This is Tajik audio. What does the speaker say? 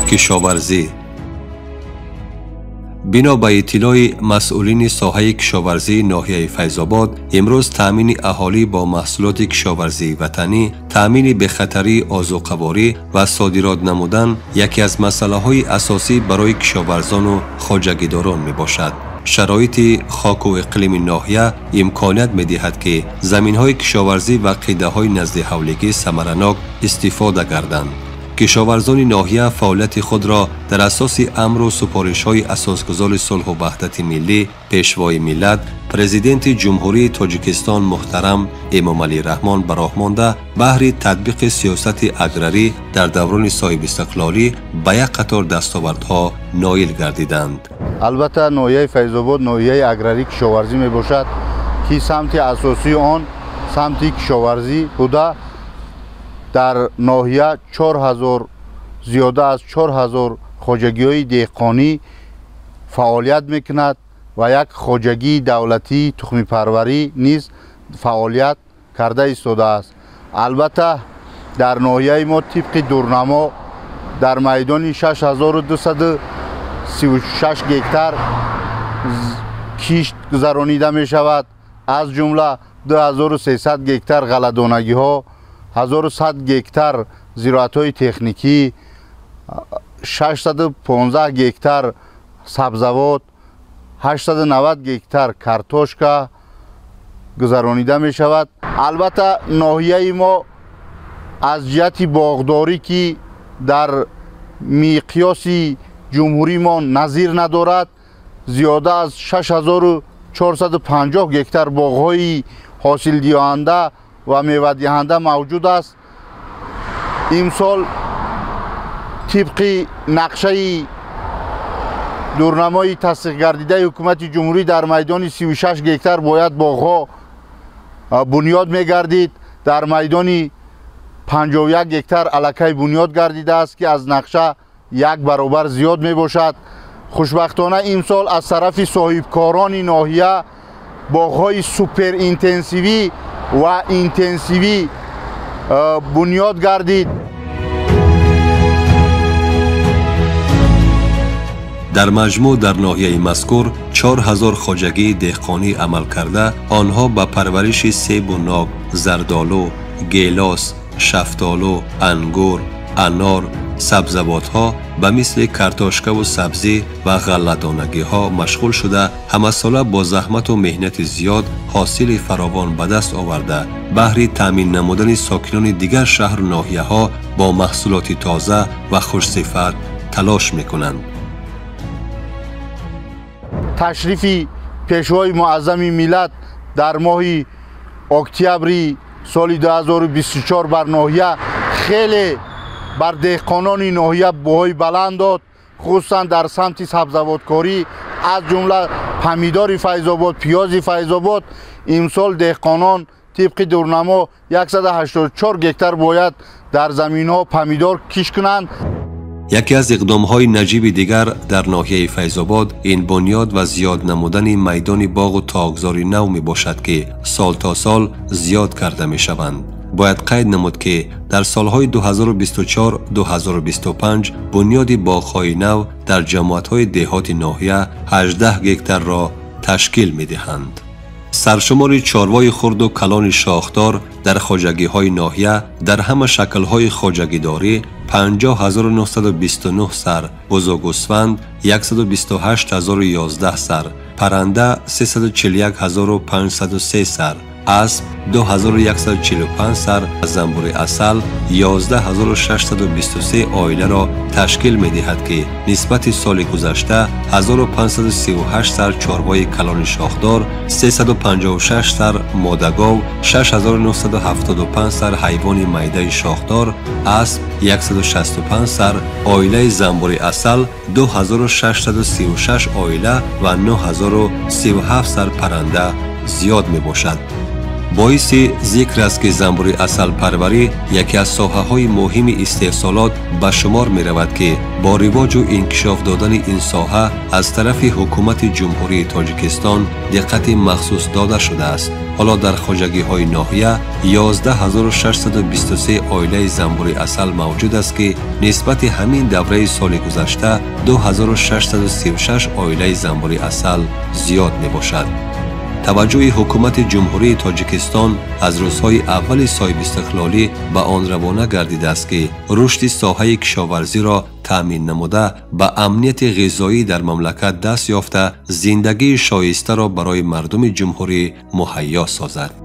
Кишоварзӣ. Бино ба иттилои масъулини соҳаи кишоварзии ноҳияи Файзобод, имрӯз таъмини аҳолӣ бо маҳсулоти кишоварзии ватанӣ, таъмини бехатарии озуқаворӣ ва содирот намудан яке аз масъалаҳои асосӣ барои кишоварзону хоҷагидорон мебошад. Шароити хоку иқлими ноҳия имконият медиҳад, ки заминҳои кишоварзӣ ва қидаҳои наздиҳавлигӣ самаранок истифода гарданд. Кишоварзони ноҳия фаъолияти худро дар асоси амру супоришҳои асосгузори сулҳу ваҳдати миллӣ, пешвои миллат, президенти Ҷумҳурии Тоҷикистон муҳтарам Эмомалӣ Раҳмон ба роҳ монда, баҳри татбиқи сиёсати аграрӣ дар даврони соҳибистиқлолӣ ба як қатор дастовардҳо ноил гардиданд. Албатта, ноҳияи Файзобод ноҳияи аграрӣ кишоварзӣ мебошад, ки самти асосии он самти кишоварзӣ буда, дар ноҳия 4000, зиёда аз 4000 хоҷагиҳои деҳқонӣ фаъолият мекунад ва як хоҷагии давлатии тухмипарварӣ низ фаъолият карда истодааст. Албатта, дар ноҳияи мо тибқи дурнамо дар майдони 6236 гектар кишт гузаронида мешавад, аз ҷумла 2300 гектар ғалладонагиҳо, 1100 гектар зироатҳои техникӣ, 615 гектар сабзавот, 890 гектар картошка гузаронида мешавад. Албатта, ноҳияи мо аз ҷиҳати боғдорӣ, ки дар миқёси ҷумҳурии мо назир надорад, зиёда аз 6450 гектар боғҳои ҳосилдиҳанда ва мевадиҳанда мавҷуд аст. Имсол тибқи нақшаи дурнамои тасдиқгардидаи ҳукумати ҷумҳурӣ дар майдони 36 гектар бояд боғҳо бунёд мегардид. Дар майдони 51 гектар аллакай бунёд гардидааст, ки аз нақша як баробар зиёд мебошад. Хушбахтона, имсол аз тарафи соҳибкорони ноҳия боғҳои суперинтенсивӣ ва интенсивӣ бунёд гардид. Дар маҷмӯъ дар ноҳияи мазкур 4000 хоҷагии деҳқонӣ амал карда, онҳо ба парвариши себу нок, зардолу, гелос, шафтолу, ангур, анор, сабзавотҳо ба мисли картошкаву сабзӣ ва ғалладонагиҳо машғул шуда, ҳамасола бо заҳмату меҳнати зиёд ҳосили фаровон ба даст оварда, баҳри таъмин намудани сокинони дигар шаҳру ноҳияҳо бо маҳсулоти тоза ва хушсифат талош мекунанд. Ташрифи пешвои муаззами миллат дар моҳи октябри соли 2024 бар ноҳия хеле бар деҳқонони ноҳия баҳои баланд дод, хусусан дар самти сабзавоткорӣ, аз ҷумла помидори Файзобод, пиёзи Файзобод. Имсол деҳқонон тибқи дурнамо 184 гектар бояд дар заминҳо помидор кишт кунанд. Яке аз иқдомҳои наҷиби дигар дар ноҳияи Файзобод ин бунёд ва зиёд намудани майдони боғу токзори нав мебошад, ки сол то сол зиёд карда мешаванд. Бояд қайд намуд, ки дар солҳои 2024-2025 бунёди боғҳои нав дар ҷамоатҳои деҳоти ноҳия 18 гектарро ташкил медиҳанд. Саршумори чорвои хурду калони шохдор дар хоҷагиҳои ноҳия дар ҳама шаклҳои хоҷагидорӣ 50929 сар, бузугӯсфанд 128011 сар, парранда 341503 сар, асп 2145 сар, занбури асал 11623 оиларо ташкил медиҳад, ки нисбати соли гузашта 1538 сар чорвои калони шохдор, 356 сар модагов, 6975 сар ҳайвони майдаи шохдор, асп 165 сар, оилаи занбури асал 2636 оила ва 9037 сар парранда зиёд мебошад. Боиси зикр аст, ки занбури асалпарварӣ яке аз соҳаҳои муҳими истеҳсолот ба шумор меравад, ки бо ривоҷу инкишоф додани ин соҳа аз тарафи ҳукумати Ҷумҳурии Тоҷикистон диққати махсус дода шудааст. Ҳоло дар хоҷагиҳои ноҳия 11623 оилаи занбури асал мавҷуд аст, ки нисбати ҳамин давраи соли гузашта 2636 оилаи занбури асал зиёд мебошад. Таваҷҷӯҳи ҳукумати Ҷумҳурии Тоҷикистон аз рӯзҳои аввали соҳибистиқлолӣ ба он равона гардидааст, ки рушди соҳаи кишоварзиро таъмин намуда, ба амнияти ғизоӣ дар мамлакат даст ёфта, зиндагии шоистаро барои мардуми ҷумҳурӣ муҳайё созад.